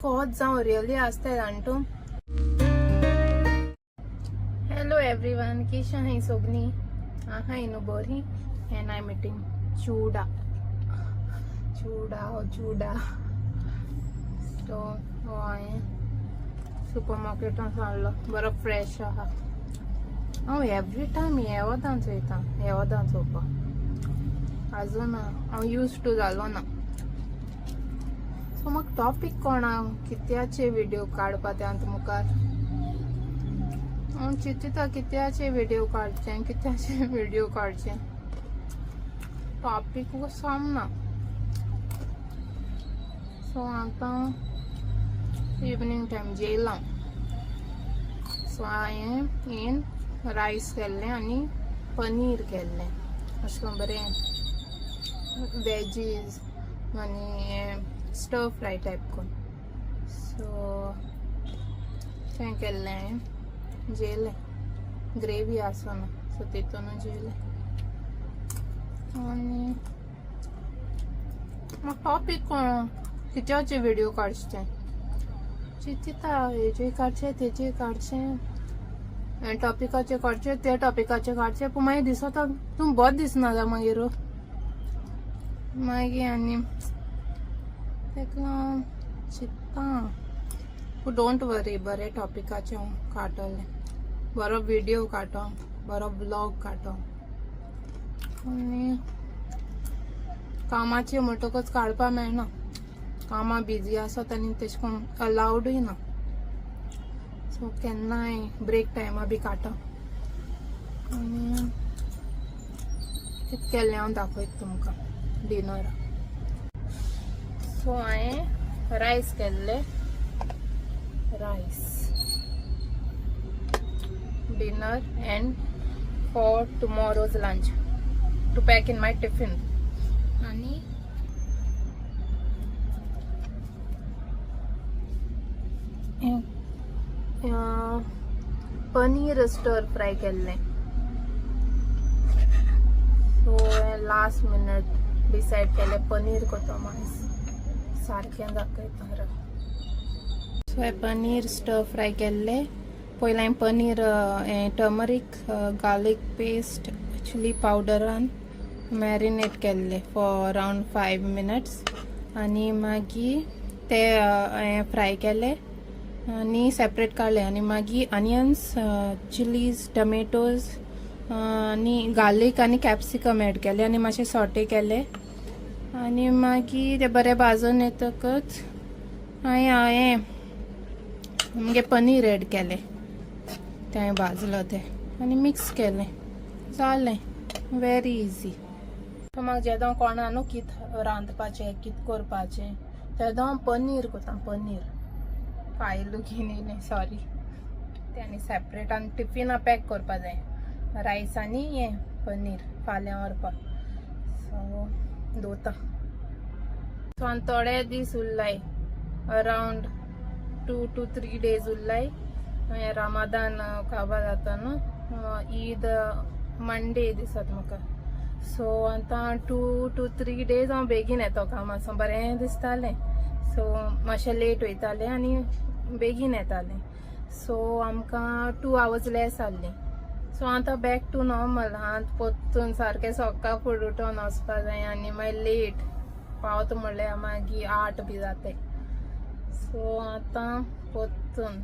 कोत जावं रियली आसताय जाण तूं. हॅलो एवरीवन, केश आहाय सोगली? आहाय न्हू बरी? And I meeting Chuda Chuda O Chuda. So हो हांवें सुपर मार्केटान हाडलो, बरो फ्रेश आहा. हांव एवरी टायम हे वदान चोयता, हे वदान चोवपाक आजून हांव यूज टू जालो ना. सो म्हाका टॉपीक कोणा कित्याचे व्हिडिओ काडपा ते आतां मुखार हांव चिंतता, कित्याचे व्हिडिओ काडचे, कित्याचे व्हिडिओ काडचे, टॉपीक सामना. सो आतां इवनींग टायम जेयलां. सो हांवें येन रायस केल्लें आनी पनीर केल्लें, अशें करून बरें वेजीज आनी स्टर फ्राय टायप करून. सो तें केल्लें हांवें, जेयलें. ग्रेवी आसना, सो तितून जेयलें. आनी म्हाका टॉपीक कोण कित्याचे व्हिडिओ काडचे तें चिंतता. हेजे काडचे, तेजे काडचे, टॉपिकाचे काडचे, त्या टॉपिकाचे काडचे, पूण मागीर दिसता तूं बरें दिसना जाल्यार मागीर मागीर आनी तेका लागून चिंत्ता. पूण don't वरी, बरे टॉपिकाचे हांव काडटलें, बरो व्हिडिओ काडटो, बरो ब्लॉग काडटो. आनी कामाचे म्हणटकच काडपा मेळना, कामां बिजी आसत आनी तेशें करून अलावडूय ना. सो केन्नाय ब्रेक टायमा बी काडटा. आनी कितें केल्लें हांव दाखयता तुमकां डिनर. सो हांवें रायस केल्ले, rice dinner and for tomorrow's lunch to pack in my tiffin. आनी पनीर स्टर फ्राय केल्लें. सो लास्ट मिनट डिसायड केलें पनीर करता. मागीर सारकें दाखयता. सो हें पनीर स्टर फ्राय केल्लें. पयलीं हांवें पनीर हें टर्मरीक, गार्लीक पेस्ट, चिली पावडरान मॅरिनेट केल्लें फॉर अरावंड 5 मिनट्स. आनी मागीर ते हें फ्राय केले आनी सेपरेट काडले. आनी मागीर अनियन्स, चिलीज, टमेटोज आनी गार्लीक आनी कॅप्सिकम एड केले आनी मातशें सोटे केले. आनी मागीर ते बरें भाजून येतकच हांवें हें आमगे पनीर एड केलें, तें हांवें भाजलो तें आनी मिक्स केलें, जालें. Very easy. म्हाका जेदो कोणा न्हू कित रांदपाचें, कित करपाचें, तेदो हांव पनीर करता. पनीर फायलू घेवन येयलें, सॉरी. तें आनी सेपरेट आनी टिफिना पॅक करपा जाय, रायस आनी हें पनीर फाल्यां व्हरपाक. सो दवरता. सो आनी थोडे दीस उरलाय, अरावंड 2 टू 3 डेज उरलाय. मागीर रामादान काबार जाता न्हू, ईद मंडे दिसत म्हाका. सो आतां 2 टू 3 डेज हांव बेगीन येतो कामासून, बरें दिसतालें. सो मातशें लेट वयतालें आनी बेगीन येतालें, सो आमकां 2 आवर्स लेस आहली. सो आतां बॅक टू नॉर्मल. आतां परतून सारकें सकाळ फुडें उठोन वचपा जाय आनी मागीर लेट पावता म्हणल्यार मागीर 8 बी जाताय. सो आतां परतून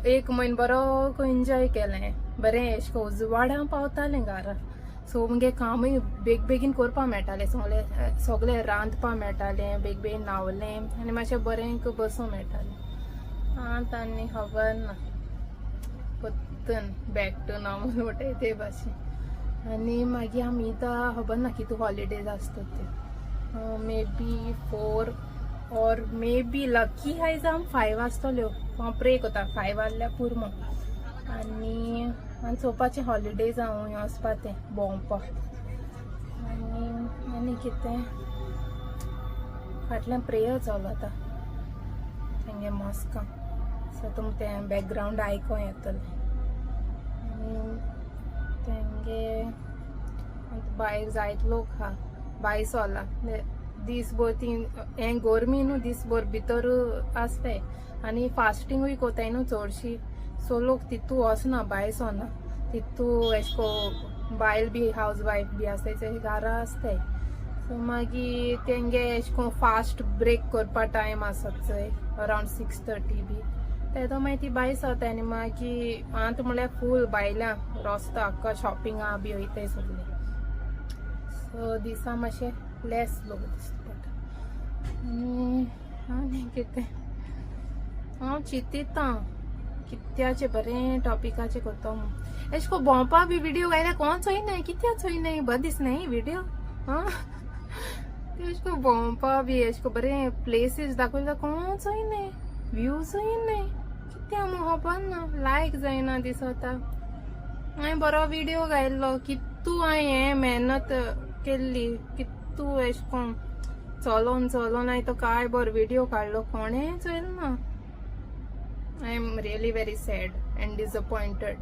एक म्हयनो बरो एन्जॉय केलें, बरें एशें करून उजवाडा पावतालें घरा. सो मुगे कामूय बेग बेगीन करपा मेळटालें, सगळें सगळें रांदपा मेळटालें, बेग बेगीन न्हांवलें आनी मातशें बरें बसूंक मेळटालें. आतां आनी खबर ना, परतून बॅक टू नॉर्मल म्हणटाय ते भाशेन. आनी मागीर आमी आतां खबर ना कितू हॉलिडेज आसता त्यो, may be 4 or maybe lucky आहाय जावं 5 आसतल्यो. हांव प्रे करता 5 आहल्यार पुरो. आनी आनी चोवपाचें हॉलिडेज हांव वचपा तें भोंवपाक. आनी आनी कितें, फाटल्यान प्रेयर चलता तेंगे मॉस्कान, सो तुमकां तें बॅकग्रावंड आयकों येतलें. आनी तेंगे भायर जायत लोक आहा, भायर सोरला. दीसभर ती हें गोरमी न्हू दीसभर भितर आसताय आनी फास्टिंगूय कोताय न्हू चडशी. सो लोक तितू वचना, भायर सोना तितू. एशे को बायल बी हावज वायफ बी आसताय ते घरा आसताय. सो मागीर तेंगे एशें कोन फास्ट ब्रेक करपा टायम आसत चोय, अरावंड 6:30 बी, तेदो मागीर ती भायर सरताय. आनी मागीर आतां म्हणल्यार फूल भायल्या रस्तो आख्खो शॉपिंगा बी वयताय सगळीं. सो दिसा मातशें लेस लोक दिसता पडटा. आनी आनी कितें हांव चिंतिता, कित्याचें बरें टॉपिकाचें करता म्हूण. एशें कोन भोंवपा बी विडियो घायल्यार कोण चोयनाय, कित्याक चोयनाय, बरें दिसनाय विडियो. आं, एशें कोन भोंवपा बी एशें कोन बरें प्लेसीस दाखयल्यार कोण चोयनाय, व्यूजूय नाय. कित्याक म्हूण खबर ना, लायक जायना दिसता. हांवें बरो विडियो घायल्लो, कितू हांवें हें मेहनत केल्ली, कितू एशें कोन चलोन चलोन हांवें तो काय बरो विडियो काडलो, कोणें चोयलो ना. I am really very sad and disappointed,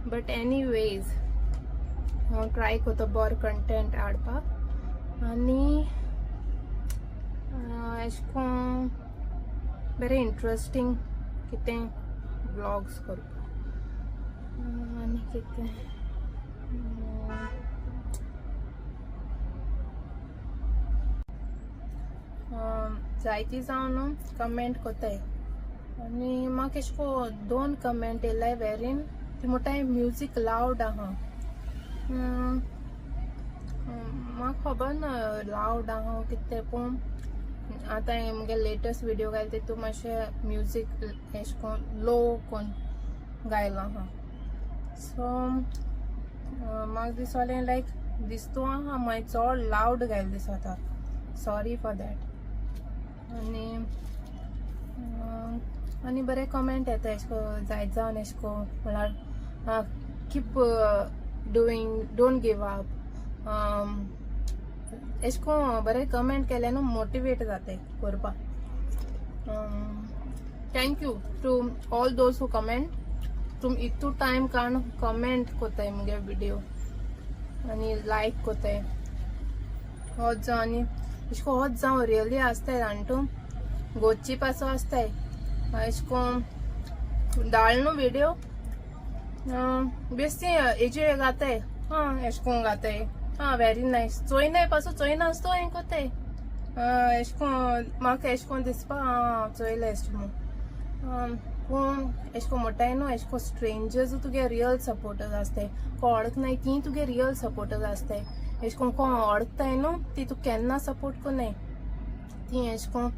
but anyways हांव ट्राय करता बरो कंटेंट हाडपाक आनी एशें कोन बरें इंट्रस्टींग कितें व्लॉग्स करपाक. आनी कितें, जायती जावन न्हू कमेंट कोताय आनी म्हाका एशें को दोन कमेंट येयलाय वेरीन ती म्हणटाय म्युजीक लावड आहा. म्हाका खबर ना लावड आहा कितें, पूण आतां हांवें मुगे लेटस्ट विडियो घायला तितून मातशें म्युजीक एशें कोन लो कोन गायलो आहा. सो म्हाका दिसोलें लायक दिसतो आहा मागीर चड लावड गायलें दिसता. Sorry for that. आनी आनी बरे कमेंट येता एशें को जायत जावन एशें को म्हळ्यार keep doing, don't give up, एशें को बरे कमेंट केले न्हू, मोटिवेट जाताय करपाक. Thank you to all those who comment. तुम इतू टायम काडून कमेंट कोताय मुगे विडियो आनी लायक कोताय. होच जावं आनी एशें को होच जावं रियली आसताय जाणटू, गोच्ची पासो आसताय. एशें को धाड न्हू विडियो, बेश्टी हेजे घाताय, आं एशें कोन घाताय, आं व्हेरी नायस. चोयनाय पासून, चोयनासतो हें कोताय. एशें कोन म्हाका एशें कोन दिसपा, आं चोयलें एशें म्हूण. पूण एशें कोन म्हणटाय न्हू, एशें कोन स्ट्रेंजर्स तुगे रियल सपोर्टर्स आसताय. कोण वळखनाय ती तुगे रियल सपोर्टर्स आसताय. एशें कोन कोण वळखताय न्हू, ती तुका केन्ना सपोर्ट कोनाय. ती एशें कोन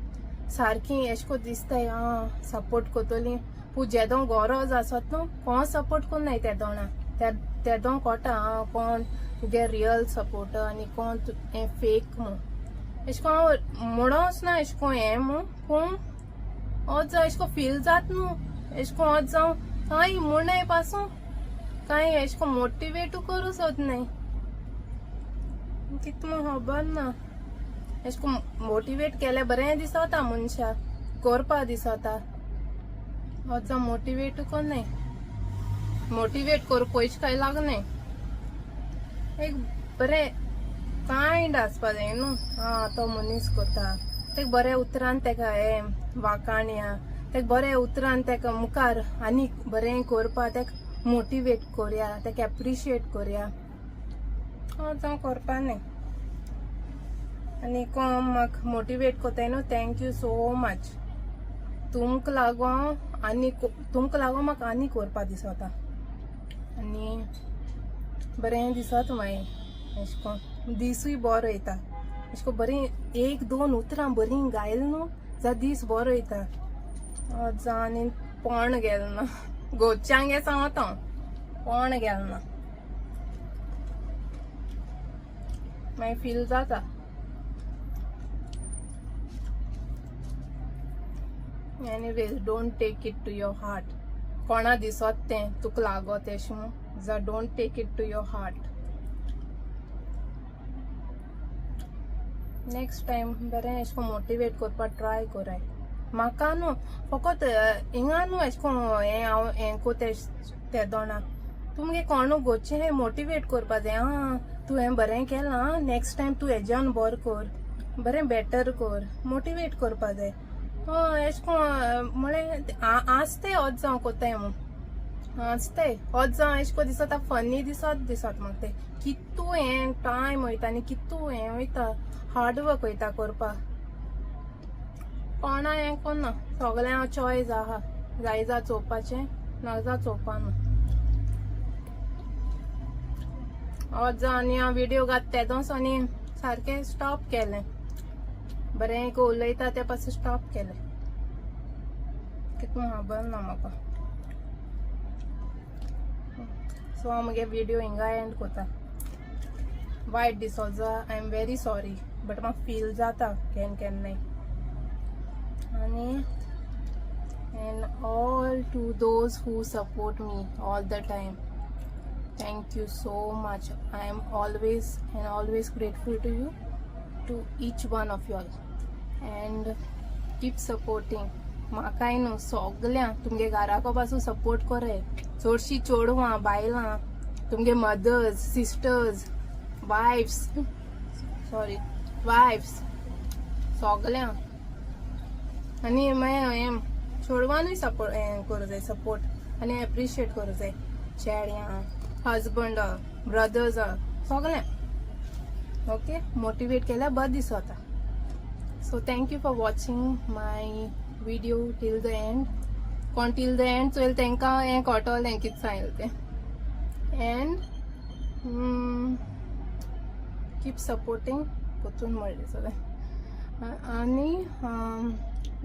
सारकी एशें कोन दिसताय, आं सपोर्ट कोतोली, पूण जेदों गरज आसत न्हू, कोण सपोर्ट कोन्नाय तेदोणा. तेदों कोटा आं कोण तुगे रियल सपोर्टर आनी कोण हें फेक म्हूण. एशें कोन हांव म्हणोच ना एशें कोन हें म्हूण, पूण होच जावं एशें कोन फील जात न्हू, एशें कोन होच जावं कांय म्हणनाय पासून, कांय एशें कोन मोटिवेटू करूं सोदनाय. कितें म्हूण खबर ना. एशें कोन मोटिवेट केल्यार बरें दिसता, मनशाक करपा दिसता. होच जावं मोटिवेटू कोन्नाय. मोटिवेट करूं पयशे कांय लागनाय, एक बरें कायंड आसपा जाय न्हू. आं तो मनीस कोता, तेका बऱ्या उतरान तेका हें वाकाणया, तेका बऱ्या उतरान तेका मुखार आनी बरें करपा तेका मोटिवेट करया, तेका एप्रिशिएट करया. हांव जावं करपा न्हय. आनी कोण म्हाका मोटिवेट कोताय न्हू, thank you so much. तुमकां लागोन आनी तुमकां लागोन म्हाका आनी करपा दिसता आनी बरें दिसता. मागीर एशें कोन दिसूय बरो वयता. एशें कोन बरीं एक दोन उतरां बरीं गायल न्हू जाल्यार दीस बरो वयता. जावं आनी पोण गेल ना, गोच्यांगे सांगता हांव, पोण गेल ना, मागीर फील जाता. Anyways, don't take it to your heart. कोणा दिसत तें तुका लागत एशें म्हूण जाल्यार don't take it to your heart. Next time बरें एशें कोन मोटिवेट करपाक ट्राय कोराय. म्हाका न्हू फकत हिंगा न्हू एशें कोन हें हांव हें कोता तेदोणा तुमगे कोणू गोचे हें मोटिवेट करपा जाय. आं तूं हें बरें केलां, नेक्स्ट टायम तूं हेज्यान बरें कर. बरें बेटर कर, मोटिवेट करपा जाय. हय, एशें कोन म्हळें आसताय ओद जावं कोत्ताय म्हूण, आसताय ओद जावं एशें कोन दिसता, फनी दिसत दिसत म्हाका तें. कितू हें टायम वयता आनी कितू हें वयता, हार्ड वर्क वयता करपा. कोणा हें कोन्ना, सगळ्यां चॉयस आहा, जाय जा चोवपाचें, नाका चोवपा ना. ओद जावं आनी हांव विडियो घात तेदोस आनी सारकें स्टॉप केलें. बरें एक उलयता तें पासून स्टॉप केलें, कितून खबर ना म्हाका. सो हांव म्हगे विडियो हिंगा एंड कोता. वायट दिसो जा, I am very sorry, but म्हाका फील जाता केन्ना केन्नाय. आनी and all to those who support me all the time, thank you so much. I am always and always grateful to you, to each one of y'all, and keep supporting. म्हाकाय न्हू, सगळ्यांक तुमगे घराको पासून support कोराय. चडशीं चेडवां बायलां, तुमगे mothers, sisters, wives, sorry, wives, सगळ्यांक. आनी मागीर हें चेडवानूय सपोर्ट हें करूं जाय, सपोर्ट आनी एप्रिशिएट करूं जाय चेड्यां, हजबंड, ब्रदर्स, सगळ्यांक. ओके, मोटिवेट केल्यार बरें दिसता. So thank you for watching my video till the end. कोण टील the end चोयल तांकां हें कळटलें कितें सांगलें तें. एंड कीप सपोर्टींग पोतून म्हणलें सगळें. आनी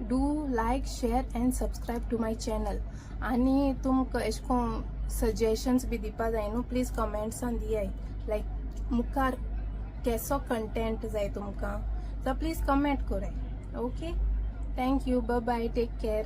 do like, share and subscribe to my channel. आनी तुमकां एशें कोन सजेशन्स बी दिवपा जाय न्हू, प्लीज कमेंट्सान दियाय, लायक मुखार केसो कंटेंट जाय तुमकां, सो प्लीज कमेंट कराय. Okay, thank you, bye, take care.